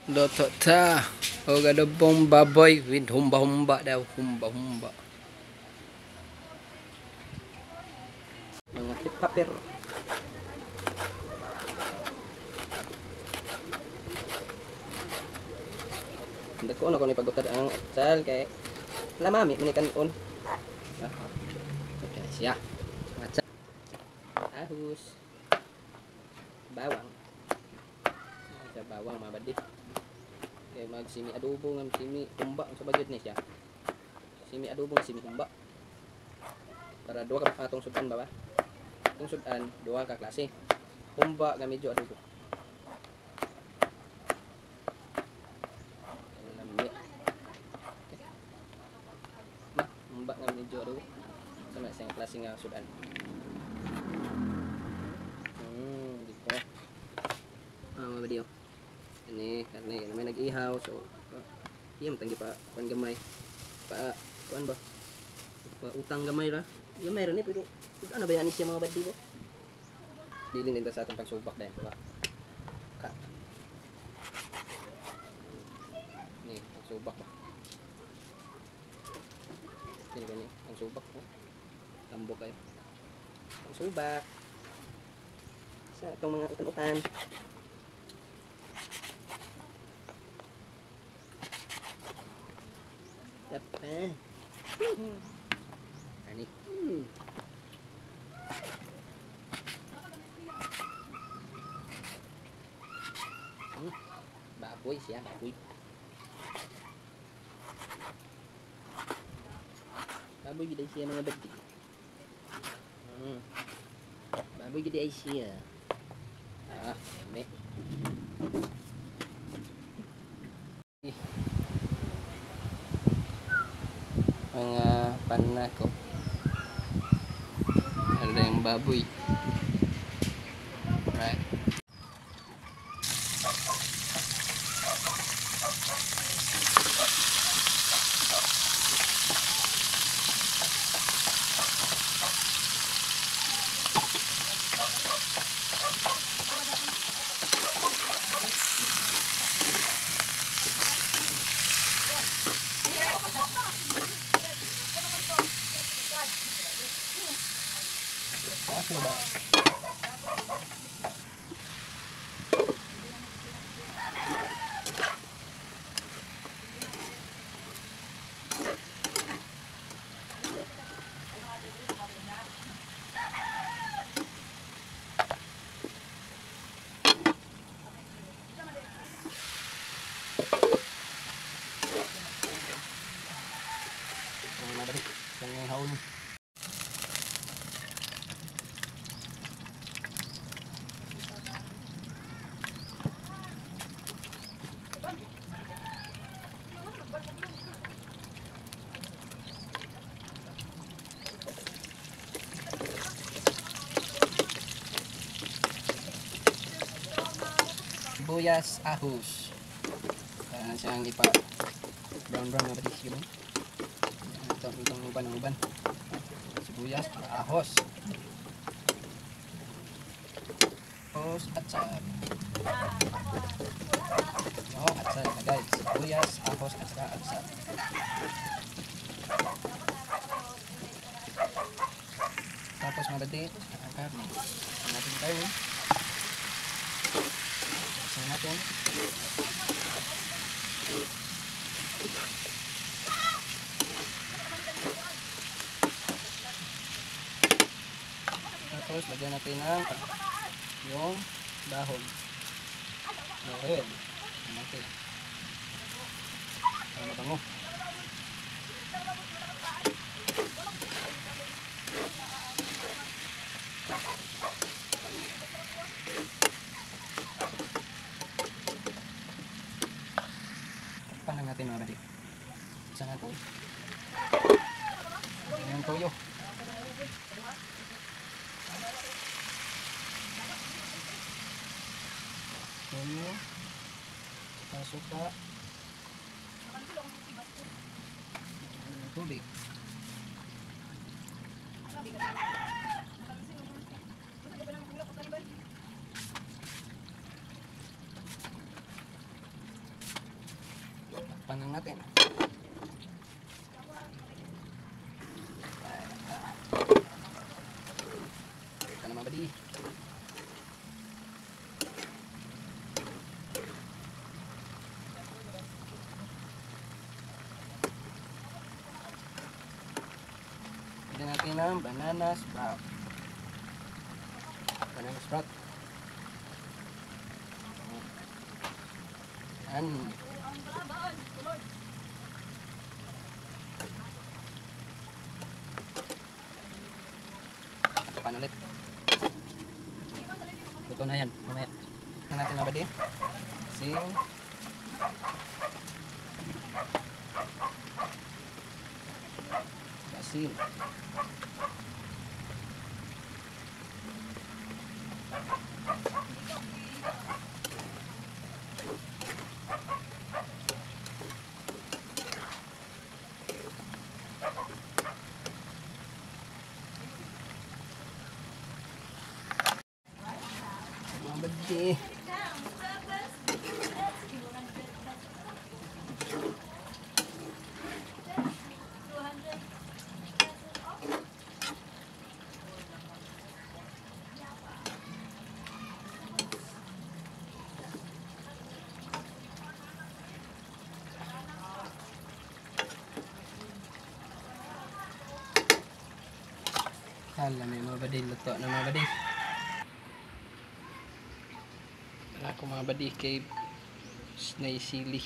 Luto ta. Og adobong baboy with humba-humba daw. Humba-humba. Mga hip-hopper. Dako na ko ni pagutad ang atsal kay lamami man kanon. Okay, siya. Atsal. Ahus. Bawang. Sa bawang mga badi. Kay mag simi adobo nga simi humba sa bagyod ni siya. Simi adobo nga simi humba. Para duha ka atong sudan ba ba? Atong sudan duha ka klase. Humba nga medyo adobo. Lami. Okay. Ba, humba nga medyo adobo. Sama sa klase nga sudan. Dito. Ah, mga badi. Ini karne na may nag-ihaw, so iya matanggi pa kuan gamay pa kuan ba pa utang gamay ra gamay ra ni, pero ano ba yan siya mga badi ko bilin din sa atong pagsubak dahil ba ka ni pagsubak ba kini kini pagsubak ko tambok kayo pagsubak sa atong mga utan-utan. Ani. Baboy siya, baboy. Baboy gid siya mga badi. Baboy gid ay siya. Ah, yummy. Mga panako. Ano yung baboy? Right. Sibuyas, ahos. Para siyang ipa brown brown na patis yun. Ito, itong uban ng uban. Sibuyas, ahos. Ahos at sal. No, at sal lagay. Sibuyas, ahos at saka atsal. Tapos mga badi, ang karne. Natin tayo. Natin. Tapos lagyan natin ng yung dahon. Laurel. Natin. Para mabango. Takpan lang natin mga badi. Isa natin. Ayan toyo. Toyo. Saka suka. Tubig. Takpan lang natin. Ito na, mga buddy. Lagyan natin ng banana sprout. Banana sprout. Yan. Takpan ulit. Luto na yan. Mamaya. Lagyan natin, mga buddy. Asin. Asin. Mga buddy. Hala, may mga buddy, luto na, mga buddy. Wala ko, mga buddy, kay nay sili.